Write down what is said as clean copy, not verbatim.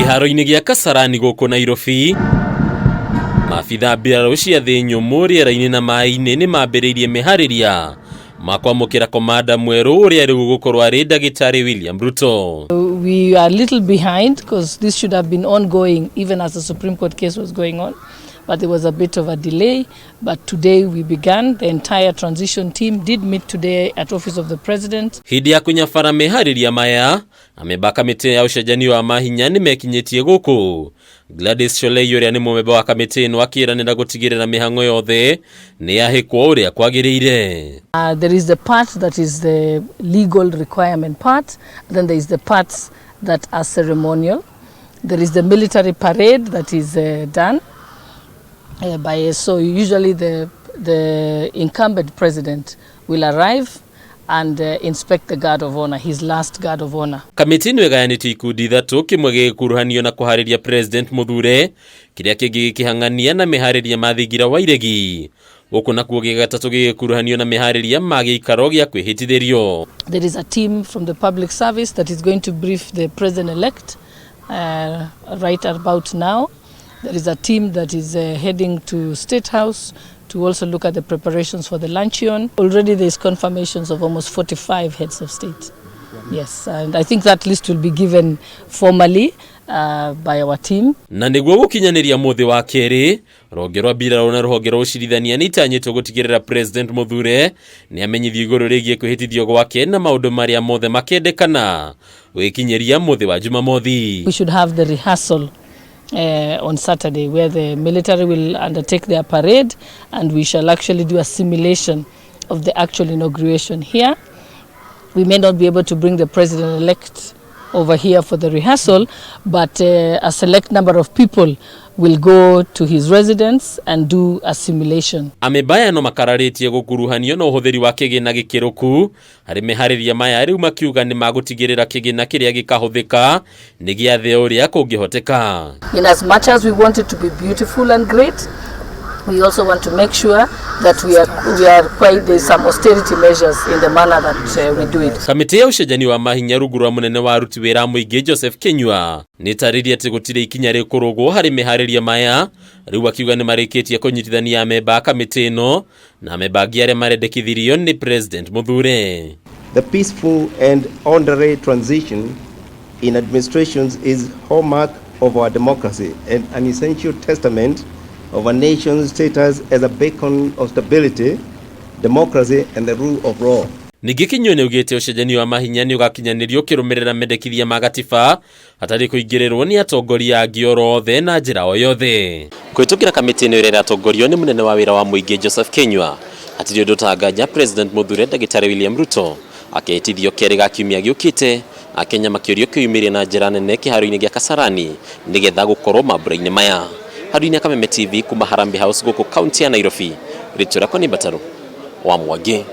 Kĩharo-inĩ gĩa Kasarani gũkũ Nairobi, maabitha mbirarũ cia thĩ nyũmũ rĩera-inĩ na maĩ-inĩ nĩ mambĩrĩirie meharĩria ma kwamũkĩra komanda mwerũ ũrĩa rĩu ũgũkorwo arĩ ndagĩtarĩ William Ruto. We are a little behind because this should have been ongoing even as the Supreme Court case was going on. But there was a bit of a delay. But today we began. The entire transition team did meet today at Office of the President. Hĩndĩ ya kũnyabara meharĩria maya, amemba a kamĩtĩ ya ũcenjania wa mahinya nĩ mekinyĩtie gũkũ. Gladys Sholei ũrĩa nĩ mũmemba wa kamĩtĩ ĩno akĩranĩra gũtigĩrĩra mĩhang'o yothe nĩ yahĩkwo ũrĩa kwagĩrĩire. There is the part that is the legal requirement part. Then there is the parts that are ceremonial. There is the military parade that is done by, so usually the incumbent president will arrive and inspect the guard of honor, his last guard of honor. Kamĩtĩ ĩno ĩgayanĩtio ikundi ithatũ, kĩmwe gĩgĩkuruhanio na kũharĩria president mũthure, kĩrĩa kĩngĩ gĩkĩhang'ania na meharĩria ma thingira wa iregi, gũkũ nakuo gĩa gatatũ gĩgĩkuruhanio na meharĩria ma gĩikaro gĩa kwĩhĩtithĩrio. There is a team from the public service that is going to brief the president-elect right about now. There is a team that is heading to State House to also look at the preparations for the luncheon. Already there is confirmations of almost 45 heads of state. Yes, and I think that list will be given formally by our team. Na nĩguo gũkinyanĩria mũthĩ wa kerĩ, rũhonge rwa mbirarũ na rũhonge rwa ũcirithania nĩ itanyĩtwo gũtigĩrĩra president mũthure nĩ amenyithio igũrũ rĩgiĩ kwĩhĩtithio gwake na maũndũ marĩa mothe makendekana gũgĩkinyĩria mũthĩ wa Jumamothi. We should have the rehearsal on Saturday, where the military will undertake their parade and we shall actually do a simulation of the actual inauguration here. We may not be able to bring the president-elect over here for the rehearsal, but a select number of people will go to his residence and do a simulation. Amemba aya no makararĩtie gũkuruhanio na ũhũthĩri wa kĩgĩna gĩkĩrũku harĩ meharĩria maya, rĩu makiuga nĩ magũtigĩrĩra kĩgĩna kĩrĩa gĩkahũthĩka nĩ gĩathĩ ũrĩa kũngĩhoteka. In as much as we want it to be beautiful and great, we also want to make sure that we are quite, there's some austerity measures in the manner that we do it. Kamĩtĩ ya ũcenjania wa mahinya rungu rwa mũnene wa aruti wĩra a mũingĩ Joseph Kinyua nĩ ĩtarĩirie atĩ gũtirĩ ikinya rĩkũrũgwo harĩ meharĩria maya, rĩu akiuga nĩ marĩkĩtie kũnyitithania amemba a kamĩtĩ ĩno na amemba angĩ arĩa marendekithirio nĩ president mũthure. The peaceful and orderly transition in administrations is hallmark of our democracy and an essential testament of a nation's status as a beacon of stability, democracy, and the rule of law. Ningĩ Kinyua nĩ augĩte ũcenjania wa mahinya nĩ ũgakinyanĩrio ũkĩrũmĩrĩra mendekithia ma gatiba hatarĩ kũingĩrĩrwo nĩ atongoria angĩ oro othe na njĩra o yothe. Kũhĩtũkĩra kamĩtĩ ĩno ĩrĩa ĩratongorio nĩ mũnene wa wĩra wa mũingĩ Joseph Kinyua, hatirĩ ũndũ ũtanganya president mũthure ndagĩtarĩ William Ruto akĩhĩtithio kerĩ ga kiumia gĩũkĩte, akenya makĩũrio kwĩyumĩria na njĩra nene kĩharo-inĩ gĩa Kasarani nĩgetha gũkorwo mambura-inĩ maya. Handũ-inĩ ya Kameme TV kuma Harambee House gũkũ kaunti ya Nairobi, rĩtwa rĩakwa nĩ Mbataru wa Mwangi.